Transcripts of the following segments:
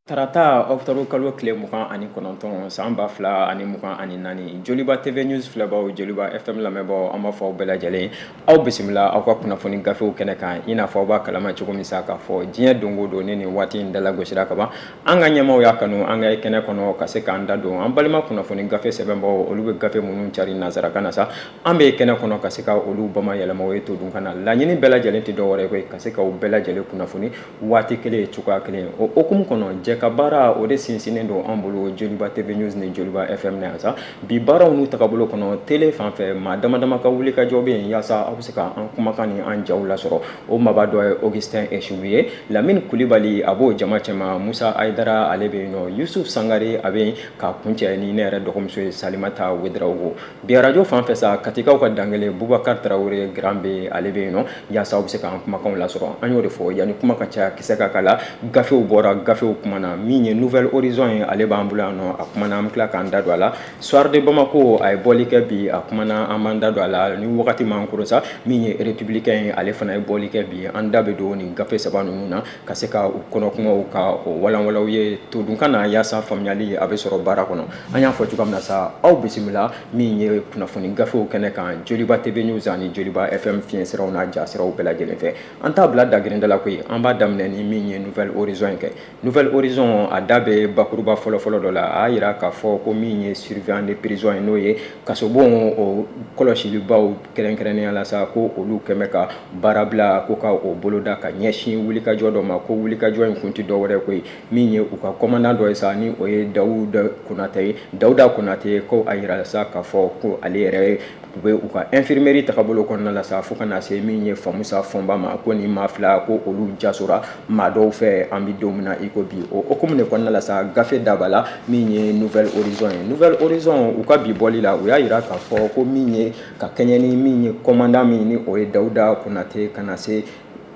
Tarata octobre kalo tile 29 san 2024, Joliba TV News filɛbaw, Joliba FM lamɛnbaaw, an b'a fɔ aw bɛɛ lajɛlen, aw bisimila aw ka kunnafoni gafew kɛnɛ kan. I n'a fɔ aw b'a kalama cogo min sa, k'a fɔ diɲɛ don o don ni nin waati in dalagosira ka ban, an ka ɲɛmaaw y'a kanu an ka kɛnɛ kɔnɔ ka se k'an da don an balima kunnafoni gafe sɛbɛnbaw, olu bɛ gafe minnu cari nansarakan na sa, an bɛ kɛnɛ kɔnɔ ka se ka olu bama yɛlɛma ye todunkan na. Laɲini bɛɛ lajɛlen tɛ dɔwɛrɛ ye ka se k'aw bɛɛ lajɛlen kunnafoni waati kelen, cogoya kelen. O hukumu kɔnɔ, jɛ ka baara o de sinsinnen don an bolo Joliba TV News ni Joliba FM na yan sa. Bi baaraw n'u tagabolo kɔnɔ, télé fan fɛ, maa dama dama ka wuli ka jɔ bɛ yen yaasa aw bɛ se ka an kumakan ni an jaw lasɔrɔ. O maaba dɔ ye Augustin Eshiwu ye, Lamine Kulibali a b'o jama cɛma, Musa Ayidara ale bɛ yen nɔ, Yusuf Sangare a bɛ yen, ka kuncɛ ni ne yɛrɛ dɔgɔmuso ye Salimata Wedarawogo. Bi arajo fan fɛ sa, Katikaw ka dankelen Bubakar Tarawele Grand B, ale bɛ yen nɔ yaasa aw bɛ se k'an kumakanw lasɔrɔ. An y'o de fɔ, yanni kuma ka caya, kisɛ ka kala, gafew bɔra, gafew kumana. Min ye Nouvel Horizon ye, ale b'an bolo yan nɔ, a kumana, an bɛ tila k'an da don a la. Soir de Bamako, a ye bɔli kɛ bi, a kumana, an b'an da don a la ni wagati m'an kɔrɔ sa. Min ye Républicain ye, ale fana ye bɔli kɛ bi. An da bɛ don nin gafe saba ninnu na ka se ka u kɔnɔ kumaw ka o walanwalanw ye todunkan na, yaasa faamuyali a bɛ sɔrɔ baara kɔnɔ. An y'a fɔ cogoya min na sa, aw bisimila min ye kunnafoni gafew kɛnɛ kan, Joliba TV News ani Joliba FM fiɲɛ siraw n'a ja siraw bɛɛ lajɛlen fɛ. An t'a bila dagirinda la koyi, an b'a daminɛ ni min ye Nouvel Horizon kɛ. Nouvel Horizon, a da bɛ bakuruba fɔlɔfɔlɔ dɔ la. A y'a yira k'a fɔ ko min ye surveillant de prison ye, n'o ye kasobon o kɔlɔsilibaw kɛrɛnkɛrɛnnenya la sa, ko olu kɛmɛ ka baara bila, ko ka o boloda ka ɲɛsin wulikajɔ dɔ ma, ko wulikajɔ in kun tɛ dɔwɛrɛ koyi, min ye u ka commandant dɔ ye sa, ni o ye Dawuda Konate ye. Dawuda Konate, ko a yira sa k'a fɔ ko ale yɛrɛ u bɛ u ka infirmerie tagabolo kɔnɔna la sa, fo ka na se min ye Famusa Fɔnba ma, ko ni maa fila, ko olu jasora maa dɔw fɛ an bɛ don min na i ko bi. O hukumu de kɔnɔna la sa, gafe daba la min ye Nouvel Horizon ye. Nouvel Horizon, u ka bi bɔli la, u y'a yira k'a fɔ ko min ye ka kɛɲɛ ni min ye commandant min ni o ye Dawuda Konate, ka na se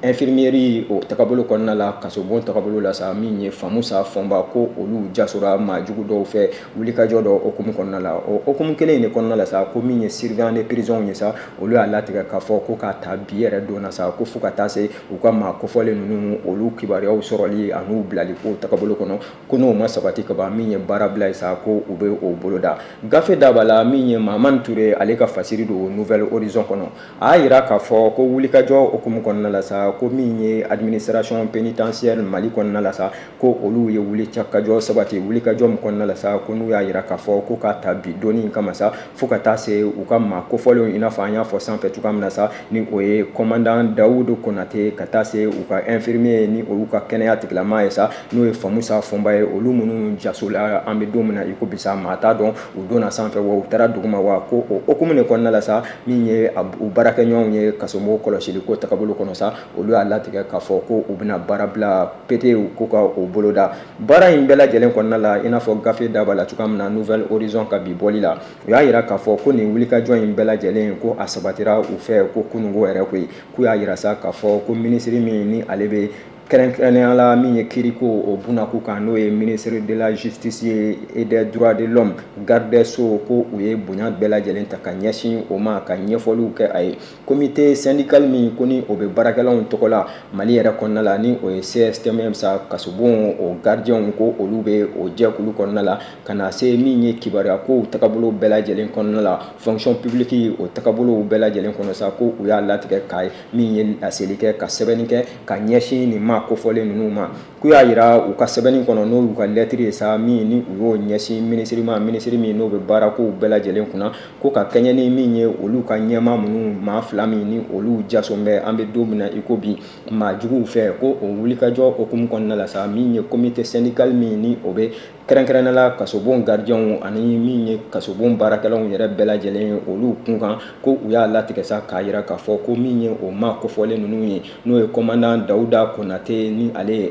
infirmerie o tagabolo kɔnɔna la, kasobon tagabolo la sa, min ye Famusa Fɔnba, ko olu jasora maa jugu dɔw fɛ wulikajɔ dɔ hukumu kɔnɔna la. O hukumu kelen in de kɔnɔna la sa, ko min ye surveillant de prison ye sa, olu y'a latigɛ k'a fɔ ko k'a ta bi yɛrɛ don na sa, ko fo ka taa se u ka maa kofɔlen ninnu olu kibaruyaw sɔrɔli an'u bilali ko tagabolo kɔnɔ, ko n'o ma sabati ka ban, min ye baara bila ye sa, ko u bɛ o boloda. Gafe daba la, min ye Mahamani Ture, ale ka fasiri don Nouvel Horizon kɔnɔ. A y'a yira k'a fɔ ko wulikajɔ hukumu kɔnɔna la sa, ko min ye administration pénitentiaire Mali kɔnɔna la sa, ko olu ye wulikajɔ sabati, wulikajɔ min kɔnɔna la sa, ko n'u y'a yira k'a fɔ ko k'a ta bi donni kama sa, fo ka taa se u ka maa kofɔlenw, i n'a fɔ an y'a fɔ sanfɛ cogoya min na sa, ni o ye commandant Dawudu Konate, ka taa se u ka infirmier ni olu ka kɛnɛya tigilamaa ye sa, n'o ye Famusa Fɔnba ye, olu minnu jasola an bɛ don min na i ko bi sa, maa t'a dɔn u donna sanfɛ wa u taara duguma wa. Ko o hukumu de kɔnɔna la sa, min ye u baarakɛɲɔgɔnw ye kasomɔgɔw kɔlɔsili ko tagabolo kɔnɔ sa, olu y'a latigɛ k'a fɔ ko u bɛna baara bila pete, ko ka o boloda. Baara in bɛɛ lajɛlen kɔnɔna la, i n'a fɔ gafe daba la cogoya min na, Nouvel Horizon ka bi bɔli la, u y'a yira k'a fɔ ko nin wulikajɔ in bɛɛ lajɛlen, ko a sabatira u fɛ ko kununko yɛrɛ koyi. K'u y'a yira sa k'a fɔ ko minisiri min ni ale bɛ kɛrɛnkɛrɛnnenya la min ye kiriko o bunakun kan, n'o ye ministre de la Justice ye et des Droits de l'Homme, garde des Sceaux, ko u ye bonya bɛɛ lajɛlen ta ka ɲɛsin o ma ka ɲɛfɔliw kɛ a ye. Comité syndical min ko ni o bɛ baarakɛlaw tɔgɔ la Mali yɛrɛ kɔnɔna la, ni o ye CSTM sa, kasobon o gardienw, ko olu bɛ o jɛkulu kɔnɔna la, ka na se min ye kibaruya kow tagabolo bɛɛ lajɛlen kɔnɔna la, fonction publique o tagabolow bɛɛ lajɛlen kɔnɔ sa, ko u y'a latigɛ ka min ye laseli kɛ, ka sɛbɛnni kɛ ka ɲɛsin nin maa kofɔlen ninnu ma. K'u y'a yira u ka sɛbɛnni kɔnɔ, n'o y'u ka lɛtiri ye sa, min ni u y'o ɲɛsin minisiri ma, minisiri min n'o bɛ baarakow bɛɛ lajɛlen kunna, ko ka kɛɲɛ ni min ye olu ka ɲɛmaa minnu maa fila min ni olu jason bɛ an bɛ don min na i ko bi maa juguw fɛ, ko o wulikajɔ hukumu kɔnɔna la sa, min ye comité syndical min ni o bɛ kɛrɛnkɛrɛnnenya la kasobon gardienw ani min ye kasobon baarakɛlaw yɛrɛ bɛɛ lajɛlen olu kunkan, ko u y'a latigɛ sa k'a yira k'a fɔ ko min ye o maa kofɔlen ninnu ye, n'o ye commandant Dawuda Konate ni ale ye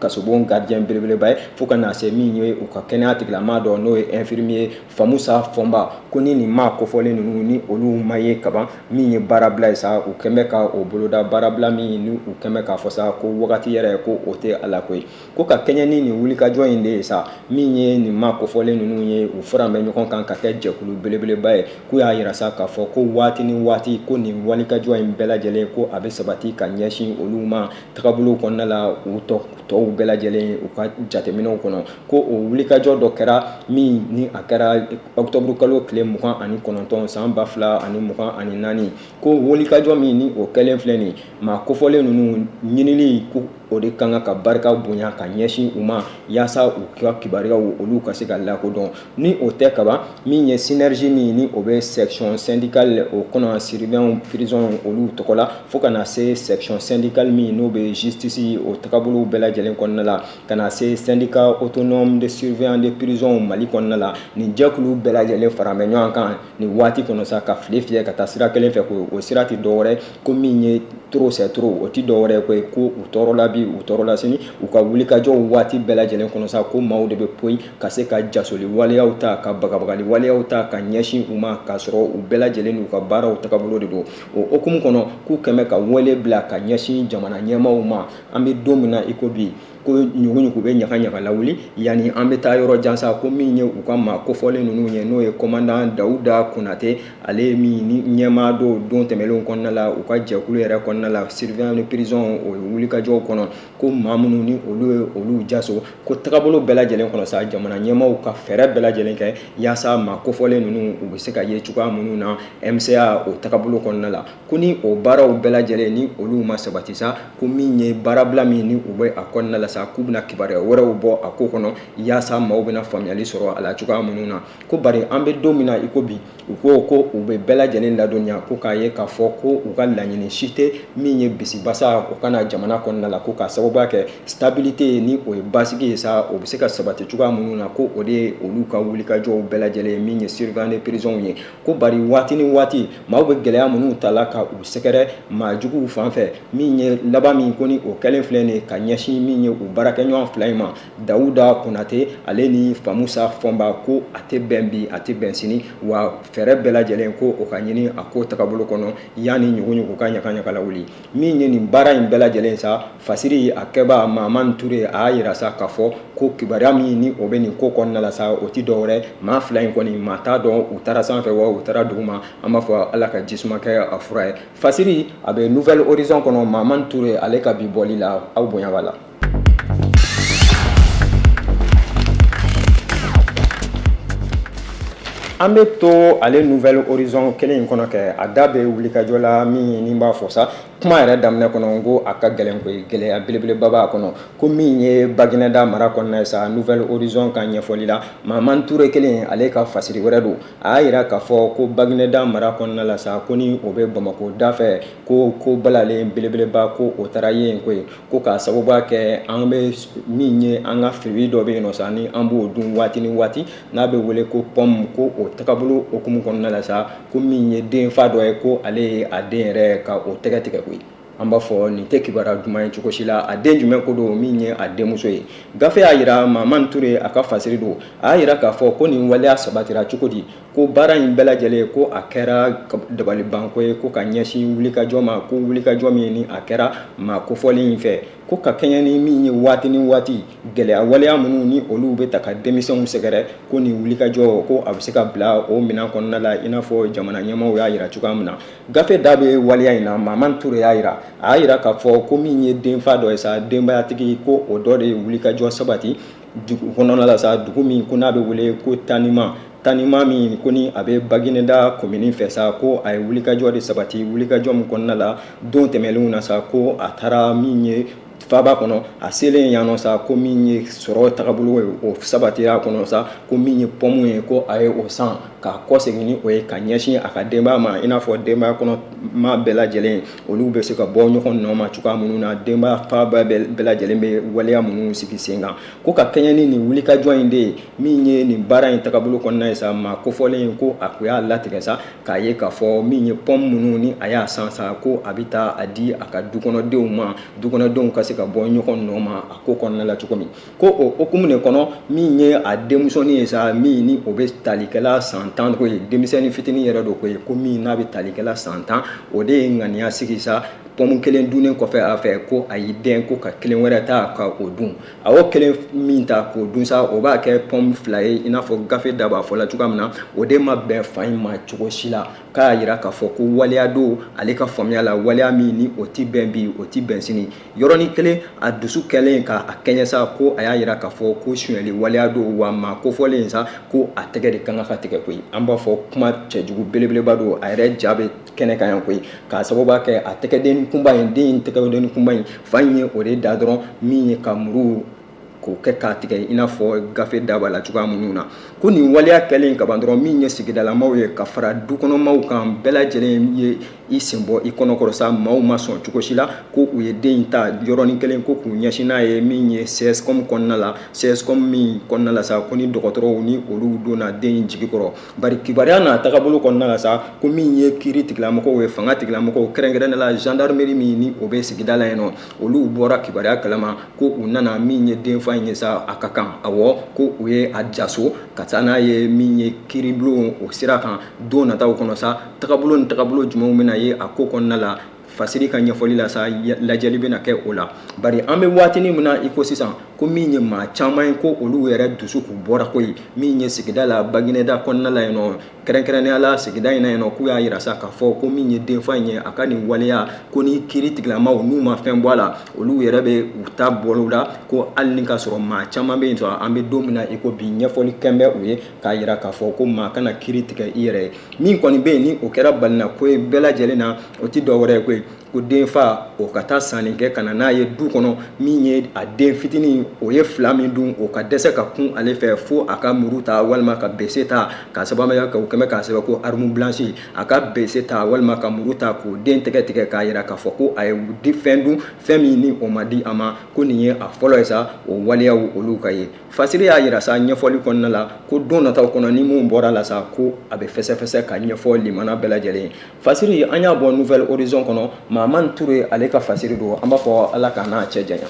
kasobon gardien belebeleba ye, fo ka na se min ye u ka kɛnɛya tigilamaa dɔ, n'o ye infirmier Famusa Fɔnba, ko ni nin maa kofɔlen ninnu ni olu ma ye kaban, min ye baara bila ye sa, u kɛn bɛ ka o boloda, baarabila min ni u kɛn bɛ k'a fɔ sa ko wagati yɛrɛ ko o tɛ a la koyi. Ko ka kɛɲɛ ni nin wulikajɔ in de ye sa, min ye nin maa kofɔlen ninnu ye, u fara bɛ ɲɔgɔn kan ka kɛ jɛkulu belebeleba ye. K'u y'a yira sa k'a fɔ ko waati ni waati, ko nin walikajɔ in bɛɛ lajɛlen, ko a bɛ sabati ka ɲɛsin olu ma tagabolo kɔnɔna la, u tɔw ɲɛmɔgɔw bɛɛ lajɛlen u ka jateminɛw kɔnɔ, ko o wulikajɔ dɔ kɛra min ni a kɛra octobre kalo tile 29 san 2024, ko wulikajɔ min ni o kɛlen filɛ nin maa kofɔlen ninnu ɲinili, ko o de kan ka barika bonya ka ɲɛsin u ma yaasa u ka kibaruyaw olu ka se ka lakodɔn. Ni o tɛ kaban, min ye synergie min ni o bɛ section syndicale o kɔnɔ surveillant prison olu tɔgɔ la, fo ka na se section syndicale min n'o bɛ justice o tagabolow bɛɛ lajɛlen kɔnɔna la, ka na se syndicat autonome de surveillant de prison Mali kɔnɔna la, nin jɛkulu bɛɛ lajɛlen fara bɛ ɲɔgɔn kan nin waati kɔnɔ sa, ka file fiyɛ ka taa sira kelen fɛ, ko o sira tɛ dɔwɛrɛ ko min ye trop c'est trop. O tɛ dɔwɛrɛ ko ye ko u tɔɔrɔla bi, u tɔɔrɔla sini, u ka wulikajɔw waati bɛɛ lajɛlen kɔnɔ sa, ko maaw de bɛ poyi ka se ka jasoli waleyaw ta, ka bagabagali waleyaw ta ka ɲɛsin u ma, k'a sɔrɔ u bɛɛ lajɛlen n'u ka baaraw tagabolo de don. O hukumu kɔnɔ, k'u kɛmɛ ka wele bila ka ɲɛsin jamana ɲɛmaaw ma, an bɛ don min na i ko bi, ko ɲuguɲugu bɛ ɲaga ɲaga lawuli yanni an bɛ taa yɔrɔ jan sa, ko min ye u ka maa kofɔlen ninnu ye, n'o ye commandant Dawuda Konate, ale min ni ɲɛmaa don don tɛmɛnlenw kɔnɔna la u ka jɛkulu yɛrɛ kɔnɔna la surveillant de prison o wulikajɔw kɔnɔ, ko maa minnu ni olu ye olu jaso, ko tagabolo bɛɛ lajɛlen kɔnɔ sa, jamana ɲɛmaaw ka fɛɛrɛ bɛɛ lajɛlen kɛ yaasa maa kofɔlen ninnu u bɛ se ka ye cogoya minnu na MCA o tagabolo kɔnɔna la. Ko ni o baaraw bɛɛ lajɛlen ni olu ma sabati sa, ko min ye baarabila min ni u bɛ a kɔnɔna la sa, k'u bɛna kibaruya wɛrɛw bɔ a ko kɔnɔ yaasa maaw bɛna faamuyali sɔrɔ a la cogoya minnu na. Ko bari an bɛ don min na i ko bi, u ko ko u bɛ bɛɛ lajɛlen ladɔnniya ko k'a ye k'a fɔ ko u ka laɲini si tɛ min ye bisibasa o ka na jamana kɔnɔna la, ko k'a sababuya kɛ stabilité ni o ye basigi ye sa, o bɛ se ka sabati cogoya minnu na, ko o de ye olu ka wulikajɔw bɛɛ lajɛlen min ye surveillant de prison ye. Ko bari waati ni waati maaw bɛ gɛlɛya minnu ta la ka u sɛgɛrɛ maa juguw fan fɛ, min ye laban min ko ni o kɛlen filɛ nin ka ɲɛsin min ye u baarakɛɲɔgɔn fila in ma, Dawuda Konate ale ni Famusa Fɔnba, ko a tɛ bɛn bi, a tɛ bɛn sini, wa fɛɛrɛ bɛɛ lajɛlen ko o ka ɲini a ko tagabolo kɔnɔ yanni ɲuguɲugu ka ɲaga ɲaga lawuli. Min ye nin baara in bɛɛ lajɛlen sa, fasiri a kɛba Mahamani Ture, a y'a yira sa k'a fɔ ko kibaruya min ni o bɛ nin ko kɔnɔna la sa, o tɛ dɔwɛrɛ, maa fila in kɔni maa t'a dɔn u taara sanfɛ wa u taara duguma. An b'a fɔ Ala ka jisuma kɛ a fura ye. Fasiri a bɛ Nouvel Horizon kɔnɔ, Mahamani Ture ale ka bi bɔli la, aw bonya b'a la. An bɛ to ale Nouvel Horizon kelen in kɔnɔ kɛ, a da bɛ wulikajɔ la min ni b'a fɔ sa kuma yɛrɛ daminɛ kɔnɔ, n ko a ka gɛlɛn koyi, gɛlɛya belebeleba b'a kɔnɔ, ko min ye Bagineda mara kɔnɔna ye sa. Nouvel Horizon ka ɲɛfɔli la, Mahamani Ture kelen ale ka fasiri wɛrɛ don, a y'a yira k'a fɔ ko Bagineda mara kɔnɔna la sa, ko ni o bɛ Bamakɔ da fɛ, ko balalen belebeleba ko o taara yen koyi, ko k'a sababuya kɛ an bɛ min ye an ka fruit dɔ bɛ yen nɔ sa, ni an b'o dun waati ni waati, n'a bɛ wele ko pomme, ko o tagabolo hukumu kɔnɔna la sa, ko min ye denfa dɔ ye, ko ale ye a den yɛrɛ ka o tɛgɛ tigɛ koyi. An b'a fɔ nin tɛ kibaruya duman ye cogo si la. A den jumɛn ko don? Min ye a denmuso ye. Gafe y'a yira, Mahamani Ture a ka fasiri don, a y'a yira k'a fɔ ko nin waleya sabatira cogo di, ko baara in bɛɛ lajɛlen ko a kɛra dabalibanko ye, ko ka ɲɛsin wulikajɔ ma, ko wulikajɔ min ni a kɛra maa kofɔlen in fɛ, ko ka kɛɲɛ ni min ye waati ni waati gɛlɛya waleya minnu ni olu bɛ ta ka denmisɛnw sɛgɛrɛ, ko nin wulikajɔ ko a bɛ se ka bila o minɛn kɔnɔna la, i n'a fɔ jamana ɲɛmaaw y'a yira cogoya min na. Gafe da bɛ waleya in na, Mahamani Ture y'a yira, a y'a yira k'a fɔ ko min ye denfa dɔ ye sa, denbayatigi, ko o dɔ de ye wulikajɔ sabati dugu kɔnɔna la sa, dugu min ko n'a bɛ wele ko Tanima, Tanima min ko ni a bɛ Bagineda komini fɛ sa, ko a ye wulikajɔ de sabati, wulikajɔ min kɔnɔna la don tɛmɛnlenw na sa, ko a taara min ye faaba kɔnɔ, a selen yan nɔ sa, ko min ye sɔrɔ tagabolo ye o sabatira a kɔnɔ sa, ko min ye pomme ye, ko a ye o san k'a kɔsegin ni o ye ka ɲɛsin a ka denbaya ma, i n'a fɔ denbaya kɔnɔ maa bɛɛ lajɛlen olu bɛ se ka bɔ ɲɔgɔn nɔ ma cogoya minnu na, denbaya faaba bɛɛ lajɛlen bɛ waleya minnu sigi sen kan, ko ka kɛɲɛ ni nin wulikajɔ in de ye min ye nin baara in tagabolo kɔnɔna ye sa, maa kofɔlen ko a ko y'a latigɛ sa k'a ye k'a fɔ min ye pomme minnu ni a y'a san sa, ko a bɛ taa a di a ka dukɔnɔdenw ma, dukɔnɔdenw ka se ka bɔ ɲɔgɔn nɔ ma a ko kɔnɔna la cogo min. Ko o hukumu de kɔnɔ, min ye a denmusonin ye sa, min ni o bɛ talikɛla san 10 koyi, denmisɛnnin fitinin yɛrɛ don koyi, ko min n'a bɛ tali kɛla san 10, o de ye ŋaniya sigi sa pɔmu kelen dunnen kɔfɛ a fɛ, ko a y'i dɛn ko ka kelen wɛrɛ ta ka o dun. A y'o kelen min ta k'o dun sa, o b'a kɛ pɔmu 2 ye, i n'a fɔ gafe da b'a fɔ la cogoya min na. O de ma bɛn fa in ma cogo si la, k'a y'a jira k'a fɔ ko waleya don ale ka faamuya la, waleya min ni o tɛ bɛn bi, o tɛ bɛn sini. Yɔrɔnin kelen a dusu kɛlen k'a kɛɲɛ sa, ko a y'a jira k'a fɔ ko sonyali waleya don, wa maa kofɔlen sa ko a tɛgɛ de ka kan ka tigɛ koyi. An b'a fɔ kuma cɛjugu belebeleba don, a yɛrɛ ja bɛ kɛnɛ kan yan koyi, k'a sababu kɛ a tɛgɛden kunba in, den in tɛgɛden kunba in, fa in ye o de da dɔrɔn min ye ka muru k'o kɛ k'a tigɛ, i n'a fɔ gafe da b'a la cogoya minnu na. Ko nin waleya kɛlen ka ban dɔrɔn, min ye sigidalamaw ye ka fara dukɔnɔmaw kan, bɛɛ lajɛlen ye i sen bɔ i kɔnɔkɔrɔ sa. Maaw ma sɔn cogo si la ko u ye den in ta yɔrɔnin kelen ko k'u ɲɛsin n'a ye min ye CSCOM kɔnɔna la, CSCOM min kɔnɔna la sa, ko ni dɔgɔtɔrɔw ni olu donna den in jigi kɔrɔ. Bari kibaruya n'a tagabolo kɔnɔna la sa, ko min ye kiiri tigilamɔgɔw ye, fanga tigilamɔgɔw, kɛrɛnkɛrɛnnenya la gendarmerie min ni o bɛ sigida la yen nɔ, olu bɔra kibaruya kalama ko u nana min ye denfa in ye sa, a ka kan awɔ ko u ye a jaso ka taa n'a ye min ye kiiribulon o sira kan. Don nataw kɔnɔ sa, tagabolo ni tagabolo jumɛnw bɛna ye a ko kɔnɔna la, Fasiri ka ɲɛfɔli la sa, lajɛli bɛna kɛ o la. Bari an bɛ waatinin min na i ko sisan, ko min ye maa caman ye ko olu yɛrɛ dusu k'u bɔra koyi, min ye sigida la Bagineda kɔnɔna la yen nɔ, kɛrɛnkɛrɛnnenya la sigida in na yen nɔ, k'u y'a jira sa k'a fɔ ko min ye denfa in ye, a ka nin waleya, ko ni kiiri tigilamaw n'u ma fɛn bɔ a la, olu yɛrɛ bɛ u ta bolo la, ko hali ni ka sɔrɔ maa caman bɛ yen sɔrɔ an bɛ don min na i ko bi, ɲɛfɔli kɛn bɛ u ye k'a jira k'a fɔ ko maa kana kiiri tigɛ i yɛrɛ ye. Min kɔni bɛ yen ni o kɛra balina ko ye bɛɛ lajɛlen na, o tɛ dɔwɛrɛ ye koyi, ko denfa o ka taa sanni kɛ ka na n'a ye du kɔnɔ, min ye a den fitinin o ye 2 min dun, o ka dɛsɛ ka kun ale fɛ fo a ka muru ta walima ka bese ta, k'a sababu kɛ o kɛmɛ k'a sɛbɛn ko arme blanche, a ka bese ta walima ka muru ta k'o den tɛgɛ tigɛ, k'a jira k'a fɔ ko a ye fɛn dun, fɛn min ni o ma di a ma, ko nin ye a fɔlɔ ye sa o waleyaw olu ka ye. Fasiri y'a jira sa ɲɛfɔli kɔnɔna la ko don nataw kɔnɔ, ni min bɔra la sa, ko a bɛ fɛsɛfɛsɛ ka ɲɛfɔ limana bɛɛ lajɛlen. Fasiri an y'a bɔ Nouvel Horizon kɔnɔ, Mahamani Ture ale ka fasiri don. An b'a fɔ Ala k'a n'a cɛ janya.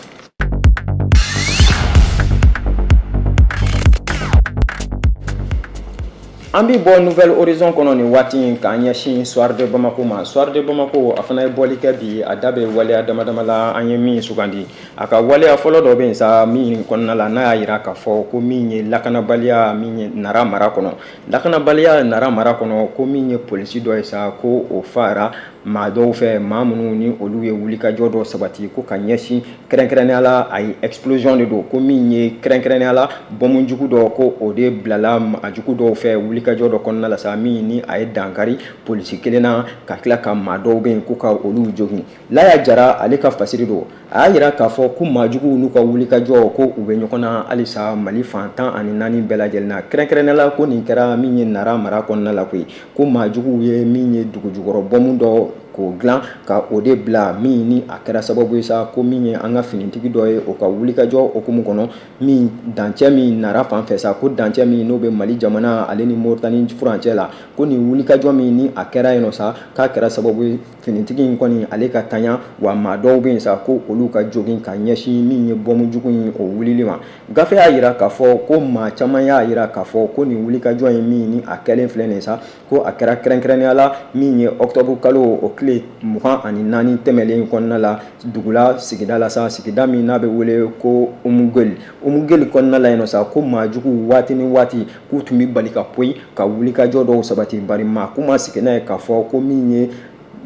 An bɛ bɔ Nouvel Horizon kɔnɔ nin waati in k'an ɲɛsin Soir de Bamako ma. Soir de Bamako, a fana ye bɔli kɛ bi, a da bɛ waleya dama dama la an ye min sugandi. A ka waleya fɔlɔ dɔ bɛ yen sa min kɔnɔna la n'a y'a jira k'a fɔ ko min ye lakanabaliya min ye Nara mara kɔnɔ, lakanabaliya Nara mara kɔnɔ, ko min ye polisi dɔ ye sa, ko o faara maa dɔw fɛ, maa minnu ni olu ye wulikajɔ dɔ sabati ko ka ɲɛsin kɛrɛnkɛrɛnnenya la, a ye explosion de don, ko min ye kɛrɛnkɛrɛnnenya la bɔnmu jugu dɔ, ko o de bilala maa jugu dɔw fɛ wulikajɔ dɔ kɔnɔna la sa, min ni a ye dankari polisi kelen na, ka tila ka maa dɔw bɛ yen ko ka olu jogin. Laya Jara ale ka fasiri don. A y'a jira k'a fɔ ko maa juguw n'u ka wulikajɔ, ko u bɛ ɲɔgɔn na halisa Mali fan 14 bɛɛ lajɛlen na, kɛrɛnkɛrɛnnenya la ko nin kɛra min ye Nara mara kɔnɔna la koyi, ko maa juguw ye min ye dugujukɔrɔ bɔnmu dɔ k'o dilan ka o de bila, min ni a kɛra sababu ye sa ko min ye an ka finitigi dɔ ye, o ka wulikajɔ hukumu kɔnɔ, min dancɛ min Nara fan fɛ sa, ko dancɛ min n'o bɛ Mali jamana ale ni Moritani furancɛ la, ko nin wulikajɔ min ni a kɛra yen nɔ sa, k'a kɛra sababu ye finitigi in kɔni ale ka tanya, wa maa dɔw bɛ yen sa ko olu ka jogin ka ɲɛsin min ye bɔnmu jugu in o wulili ma. Gafe y'a jira k'a fɔ ko maa caman y'a jira k'a fɔ ko nin wulikajɔ in min ni a kɛlen filɛ nin sa, ko a kɛra kɛrɛnkɛrɛnnenya la min ye octobre kalo o tile 24 tɛmɛlen kɔnɔna la, dugula sigida la sa, sigida min n'a bɛ wele ko Umugeli. Umugeli kɔnɔna la yen nɔ sa, ko maa jugu waati ni waati k'u tun bɛ bali ka poyi ka wulikajɔ dɔw sabati, bari maa kun ma sigi n'a ye k'a fɔ ko min ye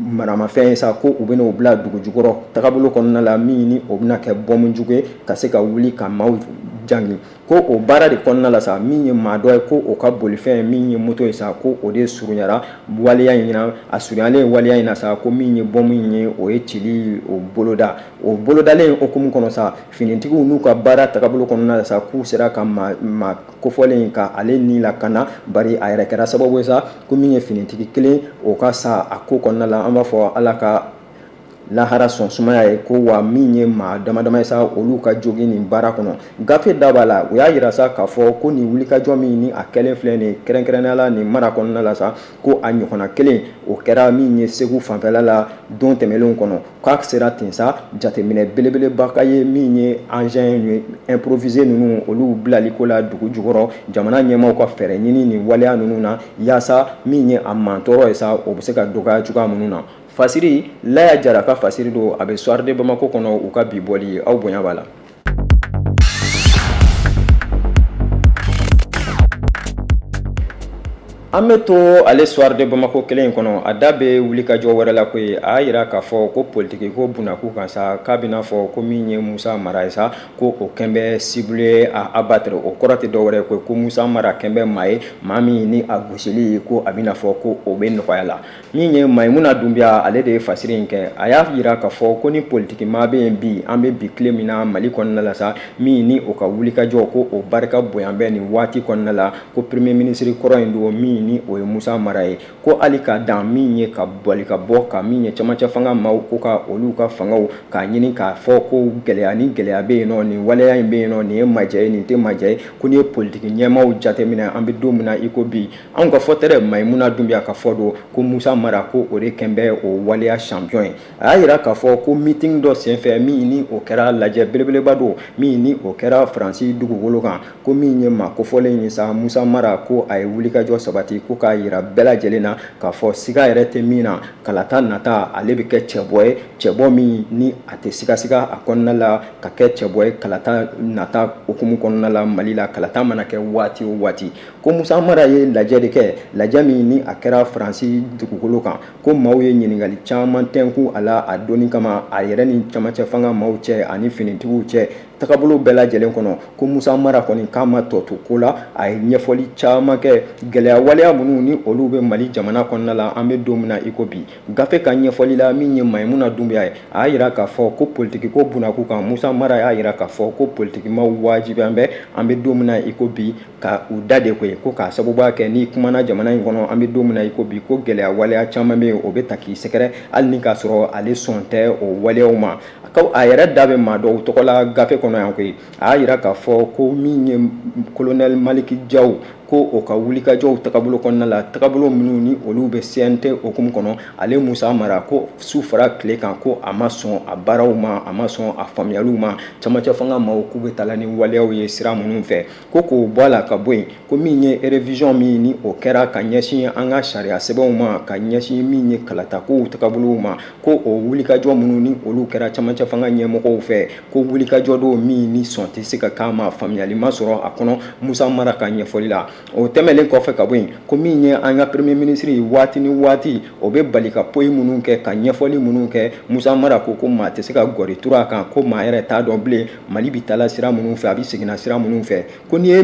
maramafɛn ye sa, ko u bɛna o bila dugu jukɔrɔ tagabolo kɔnɔna la, min ni o bɛna kɛ bɔnmu jugu ye ka se ka wuli ka maaw jangi. Ko o baara de kɔnɔna la sa, min ye maa dɔ ye ko o ka bolifɛn min ye moto ye sa, ko o de surunyara waleya in na. A surunyalen waleya in na sa, ko min ye bɔnmu in ye, o ye cili o boloda. O bolodalen hukumu kɔnɔ sa, finitigiw n'u ka baara tagabolo kɔnɔna la sa, k'u sera ka maa kofɔlen ka ale ni lakana, bari a yɛrɛ kɛra sababu ye sa ko min ye finitigi kelen o ka sa a ko kɔnɔna la. An b'a fɔ Ala ka Lahara sɔn sumaya ye ko wa min ye maa damadama ye sa, olu ka jogin nin baara kɔnɔ. Gafe da b'a la, u y'a yira sa k'a fɔ ko nin wulikajɔ min ni a kɛlen filɛ nin kɛrɛnkɛrɛnnenya la nin mara kɔnɔna la sa, ko a ɲɔgɔnna kelen o kɛra min ye Segu fanfɛla la don tɛmɛnlenw kɔnɔ. K'a sera ten sa, jateminɛ belebeleba ka ye min ye engin improvisé ninnu olu bilali ko la dugu jukɔrɔ. Jamana ɲɛmaaw ka fɛɛrɛ ɲini nin waleya ninnu na yaasa min ye a mantɔɔrɔ ye sa, o bɛ se ka dɔgɔya cogoya minnu na. Fasiri Laya Jara ka fasiri don, a bɛ Soir de Bamako kɔnɔ. U ka bi bɔli ye, aw bonya b'a la. An bɛ to ale Soir de Bamako kelen in kɔnɔ. A da bɛ wulikajɔ wɛrɛ la koyi. A y'a jira k'a fɔ ko politiki ko bunakun kan sa, k'a bɛna fɔ ko min ye Musa Mara ye sa, ko o kɛn bɛ cible à abattre. O kɔrɔ tɛ dɔwɛrɛ ye ko Musa Mara kɛn bɛ maa ye, maa min ni a gosili ko a bɛna fɔ ko o bɛ nɔgɔya la. Min ye Mayimuna Dunbiya, ale de ye fasiri in kɛ. A y'a jira k'a fɔ ko ni politiki maa bɛ yen bi, an bɛ bi tile min na Mali kɔnɔna la sa, min ni o ka wulikajɔ ko o barika bonya bɛ nin waati kɔnɔna la, ko premier ministre kɔrɔ in don, min ni o ye Musa Mara ye. Ko hali ka dan min ye ka bali ka bɔ ka min ye camancɛ fanga maaw ko ka olu ka fangaw k'a ɲini k'a fɔ ko gɛlɛya ni gɛlɛya bɛ yen nɔ, nin waleya in bɛ yen nɔ, nin ye majɛ ye, nin tɛ majɛ ye. Ko n'i ye politiki ɲɛmaaw jateminɛ, an bɛ don min na i ko bi, anw ka fɔ tɛ dɛ, Mayimuna Dunbiya ka fɔ don, ko Musa Mara ko o de kɛn bɛ o waleya champion ye. A y'a jira k'a fɔ ko meeting dɔ senfɛ min ni o kɛra lajɛ belebeleba don, min ni o kɛra Faransi dugukolo kan, ko min ye maa kofɔlen ye sa, Musa Mara, ko a ye wulikajɔ sabati ko k'a jira bɛɛ lajɛlen na k'a fɔ siga yɛrɛ tɛ min na, kalata nata ale bɛ kɛ cɛbɔ ye, cɛbɔ min ni a tɛ sigasiga a kɔnɔna la ka kɛ cɛbɔ ye kalata nata hukumu kɔnɔna la Mali la, kalata mana kɛ waati o waati. Ko Musa Mara ye lajɛ de kɛ, lajɛ min ni a kɛra Faransi dugukolo kan, ko maaw ye ɲininkali caman tɛnku a la a donni kama a yɛrɛ ni camancɛ fanga maaw cɛ ani finitigiw cɛ tagabolo bɛɛ lajɛlen kɔnɔ. Ko Musa Mara kɔni k'a ma tɔ to ko la, a ye ɲɛfɔli caman kɛ gɛlɛya waleya minnu ni olu bɛ Mali jamana kɔnɔna la an bɛ don min na i ko bi. Gafe ka ɲɛfɔli la, min ye Mayimuna Dunbiya ye, a y'a jira k'a fɔ ko politiki ko bunakun kan, Musa Mara y'a jira k'a fɔ ko politikimaw wajibiya bɛ an bɛ don min na i ko bi ka u da de koyi, ko k'a sababuya kɛ n'i kumana jamana in kɔnɔ an bɛ don min na i ko bi, ko gɛlɛya waleya caman bɛ yen, o bɛ ta k'i sɛgɛrɛ, hali ni k'a sɔrɔ ale sɔn tɛ o waleyaw ma. A yɛrɛ da bɛ maa dɔw tɔgɔ la gafe kɔnɔ yan koyi. A y'a jira k'a fɔ ko min ye colonel Maliki Jaw, ko o ka wulikajɔw tagabolo kɔnɔna la, tagabolo minnu ni olu bɛ CNT hukumu kɔnɔ, ale Musa Mara ko su fara tile kan ko a ma sɔn a baaraw ma, a ma sɔn a faamuyaliw ma, camancɛ fanga maaw k'u bɛ taa ni waleyaw ye sira minnu fɛ. Ko k'o bɔ a la ka bɔ yen, ko min ye révision min ni o kɛra ka ɲɛsin an ka sariya sɛbɛnw ma, ka ɲɛsin min ye kalatakow tagabolow ma, ko o wulikajɔ minnu ni olu kɛra camancɛ fanga ɲɛmɔgɔw fɛ, ko wulikajɔ don min ni sɔn tɛ se ka k'a ma, faamuyali ma sɔrɔ a kɔnɔ Musa Mara ka ɲɛfɔli la. O tɛmɛnen kɔfɛ ka bɔ yen, ko min ye an ka premier ministre waati ni waati o bɛ bali ka poyi minnu kɛ, ka ɲɛfɔli minnu kɛ, Musa Mara ko maa tɛ se ka gɔri turu a kan, ko maa yɛrɛ t'a dɔn bilen Mali bɛ taala sira minnu fɛ, a bɛ seginna sira minnu fɛ. Ko n'i ye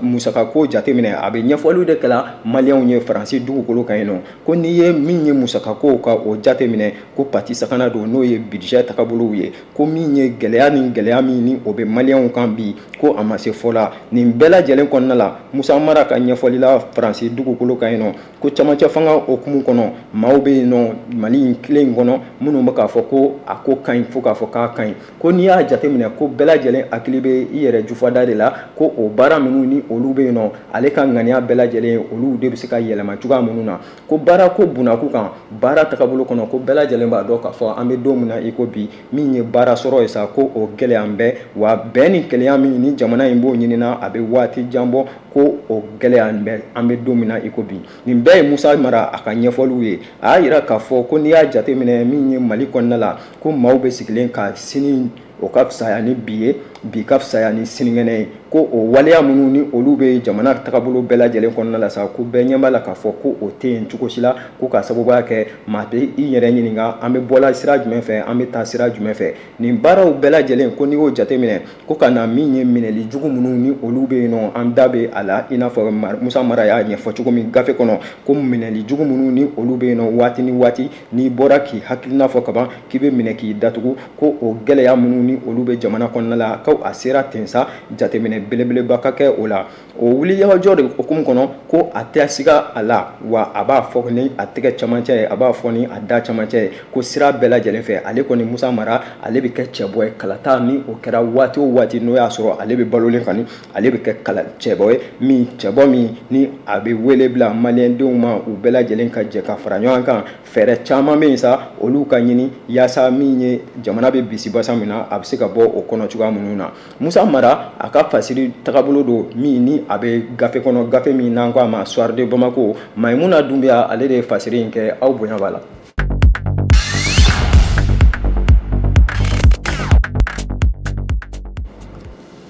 musakako jateminɛ, a bɛ ɲɛfɔliw de kɛla maliyɛnw ye Faransi dugukolo kan yen nɔ. Ko n'i ye min ye musakako ka o jateminɛ, ko pati sakana don, n'o ye budget tagabolow ye. Ko min ye gɛlɛya ni gɛlɛya min ni o bɛ maliyɛnw kan bi, ko a ma se fɔ la. Nin bɛɛ lajɛlen kɔnɔna la, Musa Mara ka ɲɛfɔli la Faransi dugukolo kan yen nɔ, ko camancɛ fanga hukumu kɔnɔ, maaw bɛ yen nɔ Mali in kelen in kɔnɔ minnu bɛ k'a fɔ ko a ko ka ɲi fo k'a fɔ k'a ka ɲi. Ko n'i y'a jateminɛ, ko bɛɛ lajɛlen hakili bɛ i yɛrɛ jufada de la, ko o baara minnu ni olu bɛ yen nɔ, ale ka ŋaniya bɛɛ lajɛlen olu de bɛ se ka yɛlɛma cogoya minnu na. Ko baara ko bunakun kan, baara tagabolo kɔnɔ, ko bɛɛ lajɛlen b'a dɔn k'a fɔ an bɛ don min na i ko bi, min ye baara sɔrɔ ye sa, ko o gɛlɛya bɛ wa bɛn ni kelenya min ni jamana in b'o ɲinina a bɛ waati jan bɔ, ko o gɛlɛya bɛ an bɛ don min na i ko bi. Nin bɛɛ ye Musa Mara a ka ɲɛfɔliw ye. A y'a jira k'a fɔ ko n'i y'a jateminɛ min ye Mali kɔnɔna la, ko maaw bɛ sigilen ka sini o ka fisaya ni bi ye, bi ka fisaya ni sinikɛnɛ ye. Ko o waleya minnu ni olu bɛ jamana tagabolo bɛɛ lajɛlen kɔnɔna la sa, ko bɛɛ ɲɛ b'a la k'a fɔ ko o tɛ yen cogo si la, ko k'a sababuya kɛ maa tɛ i yɛrɛ ɲininka an bɛ bɔla sira jumɛn fɛ, an bɛ taa sira jumɛn fɛ. Nin baaraw bɛɛ lajɛlen, ko n'i y'o jateminɛ, ko ka na min ye minɛli jugu minnu ni olu bɛ yen nɔ, an da bɛ a la, i n'a fɔ Musa Mara y'a ɲɛfɔ cogo min gafe kɔnɔ, ko minɛli jugu minnu ni olu bɛ yen nɔ waati ni waati, n'i bɔra k'i hakilina fɔ kaban k'i bɛ minɛ k'i datugu, ko o gɛlɛya minnu ni olu bɛ jamana kɔnɔna la, ko a sera ten sa jateminɛ jateminɛ belebeleba ka kɛ o la. O wulikajɔ de hukumu kɔnɔ, ko a tɛ siga a la, wa a b'a fɔ ni a tɛgɛ camancɛ ye, a b'a fɔ ni a da camancɛ ye, ko sira bɛɛ lajɛlen fɛ, ale kɔni Musa Mara, ale bɛ kɛ cɛbɔ ye. Kalata ni o kɛra waati o waati, n'o y'a sɔrɔ ale bɛ balolen kɔni, ale bɛ kɛ kala cɛbɔ ye, min cɛbɔ min ni a bɛ wele bila maliyɛndenw ma, u bɛɛ lajɛlen ka jɛ ka fara ɲɔgɔn kan. Fɛɛrɛ caman bɛ yen sa, olu ka ɲini yaasa min ye jamana bɛ bisibasa min na, a bɛ se ka bɔ o kɔnɔ cogoya minnu na. Musa Mara a ka fasiri tagabolo don min ni a bɛ gafe kɔnɔ, gafe min n'an ko a ma Soir de Bamako. Mayimuna Dunbiya, ale de ye fasiri in kɛ. Aw bonya b'a la.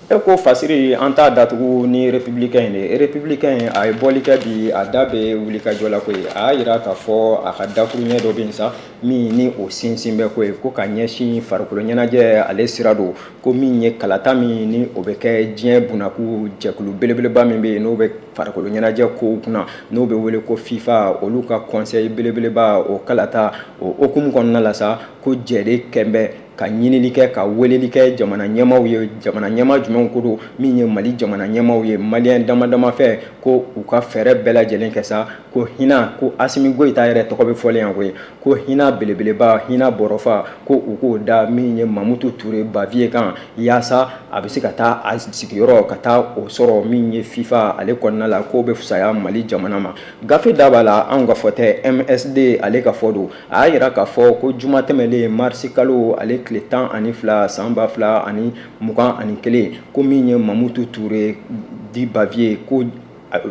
E ko fasiri, an t'a datugu ni Républicain in de ye. Républicain in, a ye bɔli kɛ bi, a da bɛ wulikajɔ la koyi. A y'a jira k'a fɔ a ka dakuruɲɛ dɔ bɛ yen sa, min ni o sinsin bɛ koyi, ko ka ɲɛsin farikolo ɲɛnajɛ ale sira don, ko min ye kalata min ni o bɛ kɛ diɲɛ bunakun jɛkulu belebeleba min bɛ yen, n'o bɛ farikolo ɲɛnajɛ kow kunna, n'o bɛ wele ko FIFA, olu ka conseil belebeleba, o kalata o hukumu kɔnɔna la sa, ko jɛ de kɛn bɛ ka ɲinili kɛ, ka weleli kɛ jamana ɲɛmaaw ye. Jamana ɲɛmaa jumɛnw ko don? Min ye Mali jamana ɲɛmaaw ye, maliyɛn dama dama fɛ, ko u ka fɛɛrɛ bɛɛ lajɛlen kɛ sa, ko hinɛ, ko Asimi Goyita yɛrɛ tɔgɔ bɛ fɔlen yan koyi, ko hinɛ belebeleba, hinɛ bɔrɔfa, ko u k'o da min ye Mamutu Ture Baviye kan, yaasa a bɛ se ka taa a sigiyɔrɔ ka taa o sɔrɔ min ye FIFA ale kɔnɔna la, k'o bɛ fisaya Mali jamana ma. Gafe da b'a la, anw ka fɔ tɛ, MSD ale ka fɔ don. A y'a jira k'a fɔ ko juma tɛmɛlen, marisi kalo ale tile 12 san 2021, ko min ye Mamutu Ture dit Baviye, ko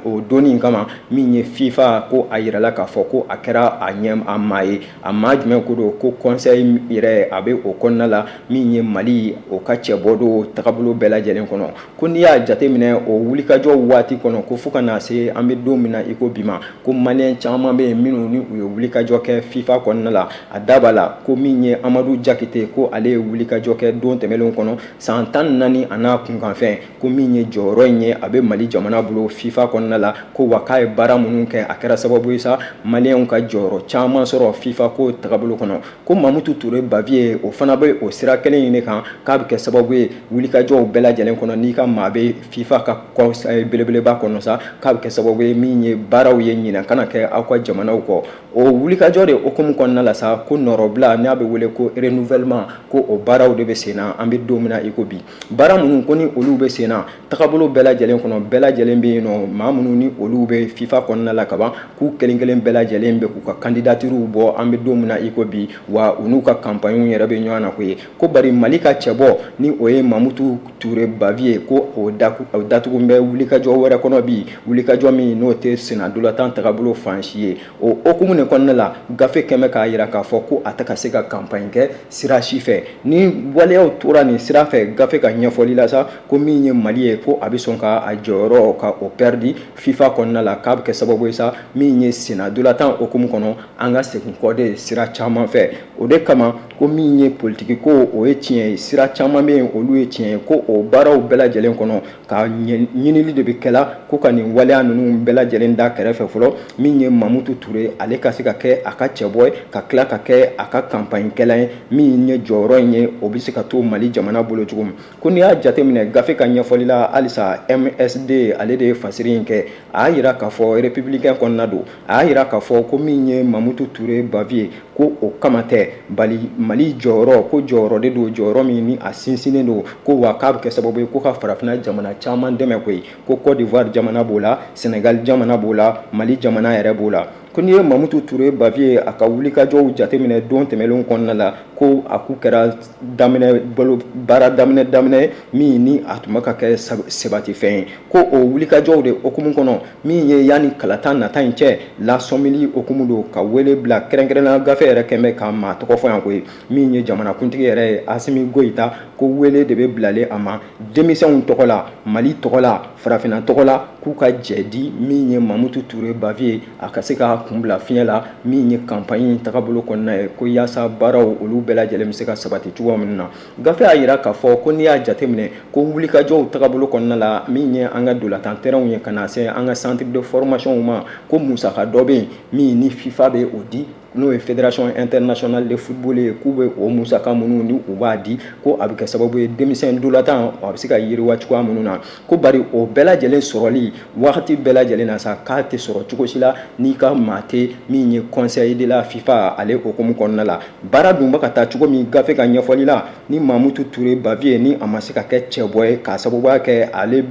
o donni kama min ye FIFA, ko a yirala k'a fɔ ko a kɛra a ɲɛ a maa ye. A maa jumɛn ko don? Ko conseil yɛrɛ a bɛ o kɔnɔna la, min ye Mali o ka cɛbɔ don tagabolo bɛɛ lajɛlen kɔnɔ. Ko n'i y'a jateminɛ o wulikajɔ waati kɔnɔ, ko fo ka na se an bɛ don min na i ko bi ma, ko maliyɛn caman bɛ yen minnu ni u ye wulikajɔ kɛ FIFA kɔnɔna la. A da b'a la ko min ye Amadu Jakite, ko ale ye wulikajɔ kɛ don tɛmɛnlenw kɔnɔ san 14 a n'a kunkanfɛn, ko min ye jɔyɔrɔ in ye a bɛ Mali jamana bolo FIFA kɔnɔna la, ko wa k'a ye baara minnu kɛ, a kɛra sababu ye sa maliyɛnw ka jɔyɔrɔ caman sɔrɔ FIFA ko tagabolo kɔnɔ. Ko Mamutu Ture Baviye, o fana bɛ o sira kelen in de kan, k'a bɛ kɛ sababu ye wulikajɔw bɛɛ lajɛlen kɔnɔ, n'i ka maa bɛ FIFA ka conseil belebeleba kɔnɔ sa, k'a bɛ kɛ sababu ye min ye baaraw ye ɲinɛ kana kɛ aw ka jamanaw kɔ. O wulikajɔ de hukumu kɔnɔna la sa, ko nɔrɔbila n'a bɛ wele ko renouvellement, ko o baaraw de bɛ sen na an bɛ don min na i ko bi. Baara minnu ko ni olu bɛ sen na tagabolo bɛɛ lajɛlen kɔnɔ, bɛɛ lajɛlen bɛ yen nɔ, maa minnu ni olu bɛ FIFA kɔnɔna la kaban, k'u kelen kelen bɛɛ lajɛlen bɛ k'u ka candidatures bɔ an bɛ don min na i ko bi, wa u n'u ka campagne yɛrɛ bɛ ɲɔgɔn na koyi. Ko bari Mali ka cɛbɔ ni o ye Mamutu Ture Baviye, ko o datugu bɛ wulikajɔ wɛrɛ kɔnɔ bi, wulikajɔ min n'o tɛ sennantolatan tagabolo fan si ye. O hukumu de kɔnɔna la, gafe kɛmɛ k'a jira k'a fɔ ko a tɛ ka se ka campagne kɛ sira si fɛ. Ni waleyaw tora nin sira fɛ, gafe ka ɲɛfɔli la sa, ko min ye Mali ye, ko a bɛ sɔn ka a jɔyɔrɔ ka o pɛridi FIFA kɔnɔna la, k'a bɛ kɛ sababu ye sa min ye sennantolatan hukumu kɔnɔ, an ka segin kɔ de sira caman fɛ. O de kama, ko min ye politiki ko, o ye tiɲɛ ye, sira caman bɛ yen, olu ye tiɲɛ ye, ko o baaraw bɛɛ lajɛlen kɔnɔ, ka ɲinili de bɛ kɛla ko ka nin waleya ninnu bɛɛ lajɛlen da kɛrɛfɛ fɔlɔ, min ye Mamutu Ture, ale ka se ka kɛ a ka cɛbɔ ye, ka tila ka kɛ a ka campagne kɛla ye, min ye jɔyɔrɔ in ye, o bɛ se ka to Mali jamana bolo cogo min. Ko n'i y'a jateminɛ gafe ka ɲɛfɔli la halisa, MSD ale de ye fasiri in kɛ. A y'a jira k'a fɔ Républicain kɔnɔna don, a y'a jira k'a fɔ ko min ye Mamutu Ture Baviye, ko o kama tɛ bali Mali jɔyɔrɔ, ko jɔyɔrɔ de don, jɔyɔrɔ min ni a sinsinnen don, ko wa k'a bɛ kɛ sababu ye ko ka farafinna jamana caman dɛmɛ koyi, ko Côte d'Ivoire jamana b'o la, Sénégal jamana b'o la, Mali jamana yɛrɛ b'o la. Ko n'i ye Mamutu Ture Baviye a ka wulikajɔw jateminɛ don tɛmɛnlenw kɔnɔna la, ko a k'u kɛra daminɛ bolo baara daminɛ daminɛ min ni a tun bɛ ka kɛ sabatifɛn ye, ko o wulikajɔw de hukumu kɔnɔ, min ye yanni kalata nata in cɛ lasɔmili hukumu don, ka wele bila kɛrɛnkɛrɛnnenya gafe yɛrɛ kɛn bɛ ka maa tɔgɔ fɔ yan koyi, min ye jamanakuntigi yɛrɛ ye Asimi Goyita, ko wele de bɛ bilalen a ma denmisɛnw tɔgɔ la, Mali tɔgɔ la, farafinna tɔgɔ la, k'u ka jɛ di min ye Mamutu Ture Baviye, a ka se k'a kun bila fiɲɛ la min ye campagne tagabolo kɔnɔna ye, ko yaasa baaraw olu bɛɛ lajɛlen bɛ se ka sabati cogo min na. Gafe y'a jira k'a fɔ ko n'i y'a jateminɛ ko wulikajɔw tagabolo kɔnɔna la, min ye an ka ntolatan terrainw ye, ka na se an ka centre de formation ma, ko musaka dɔ bɛ yen min ni FIFA bɛ o di. N'o ye Fédération internationale de football ye, k'u bɛ o musaka minnu ni u b'a di, ko a bɛ kɛ sababu ye denmisɛn ntolatan a bɛ se ka yiriwa cogoya minnu na, ko bari o bɛɛ lajɛlen sɔrɔli wagati bɛɛ lajɛlen na sa, k'a tɛ sɔrɔ cogo si la n'i ka maa tɛ min ye Conseil de la FIFA ale hukumu kɔnɔna la. Baara dun bɛ ka taa cogo min, gafe ka ɲɛfɔli la, ni Mamutu Ture Baviye ni a ma se ka kɛ cɛbɔ ye k'a sababuya kɛ ale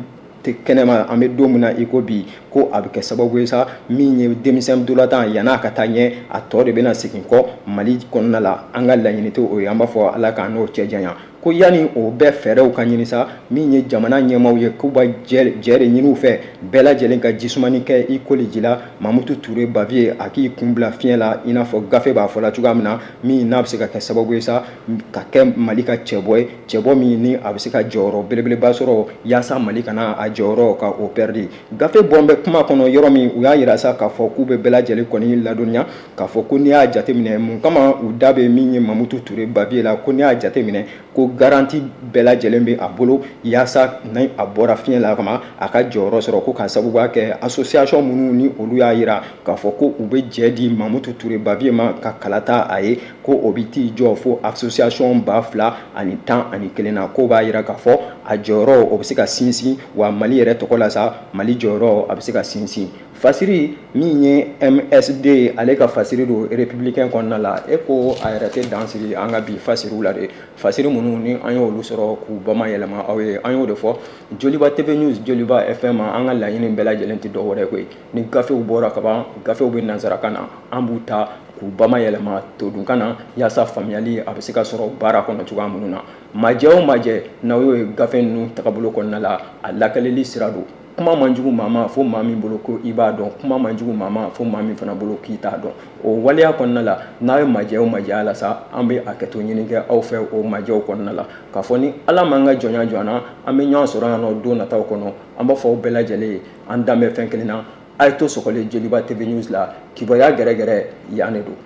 tɛ kɛnɛma an bɛ don min na i ko bi, ko a bɛ kɛ sababu ye sa, min ye denmisɛn ntolatan yann'a ka taa ɲɛ, a tɔ de bɛna segin kɔ Mali kɔnɔna la. An ka laɲini tɛ o ye, an b'a fɔ Ala k'an n'o cɛ janya. Ko yanni o bɛɛ fɛɛrɛw ka ɲini sa, min ye jamana ɲɛmaaw ye, k'u bɛ jɛ de ɲini u fɛ bɛɛ lajɛlen ka jisumani kɛ i koli ji la. Mamutu Ture Baviye a k'i kun bila fiɲɛ la, i n'a fɔ gafe b'a fɔ la cogoya min na, min n'a bɛ se ka kɛ sababu ye sa ka kɛ Mali ka cɛbɔ ye, cɛbɔ min ni a bɛ se ka jɔyɔrɔ belebeleba sɔrɔ yaasa Mali kana a jɔyɔrɔ ka o pɛridi. Gafe bɔn bɛ kuma kɔnɔ yɔrɔ min, u y'a jira sa k'a fɔ k'u bɛ bɛɛ lajɛlen kɔni ladɔnniya k'a fɔ ko n'i y'a jateminɛ, mun kama u da bɛ min ye Mamutu Ture Baviye la, ko n'i y'a jateminɛ ko garantie bɛɛ lajɛlen bɛ a bolo yaasa ni a bɔra fiɲɛ la kama a ka jɔyɔrɔ sɔrɔ, ko k'a sababuya kɛ association minnu ni olu y'a jira k'a fɔ ko u bɛ jɛ di Mamutu Ture Baviye ma ka kalata a ye, ko o bɛ t'i jɔ fo association 2011 na, k'o b'a jira k'a fɔ a jɔyɔrɔ o bɛ se ka sinsin, wa Mali yɛrɛ tɔgɔ la sa, Mali jɔyɔrɔ a bɛ se ka sinsin. Fasiri min ye MSD ale ka fasiri don Républicain kɔnɔna la, e ko a yɛrɛ tɛ dan sigi an ka bi fasiriw la de. Fasiri minnu ni an y'olu sɔrɔ k'u bamayɛlɛma aw ye, an y'o de fɔ Joliba TV News, Joliba FM. An ka laɲini bɛɛ lajɛlen tɛ dɔwɛrɛ koyi, ni gafew bɔra ka ban, gafew bɛ nansarakan na, an b'u ta k'u bamayɛlɛma todunkan na yaasa faamuyali a bɛ se ka sɔrɔ baara kɔnɔ cogoya minnu na. Majɛ o majɛ n'aw y'o ye gafe ninnu tagabolo kɔnɔna la, a lakaleli sira don. Kuma man jugu maa ma fo maa min bolo ko i b'a dɔn, kuma man jugu maa ma fo maa min fana bolo k'i t'a dɔn. O waleya kɔnɔna la, n'a ye majɛ o majɛ la sa, an bɛ hakɛto ɲini kɛ aw fɛ o majɛw kɔnɔna la, k'a fɔ ni Ala m'an ka jɔnya jɔ an na, an bɛ ɲɔgɔn sɔrɔ yan nɔ don nataw kɔnɔ. An b'a fɔ aw bɛɛ lajɛlen ye, an dan bɛ fɛn kelen na, a ye to sɔgɔlen Joliba TV News la, kibaruya gɛrɛgɛrɛ yan de don.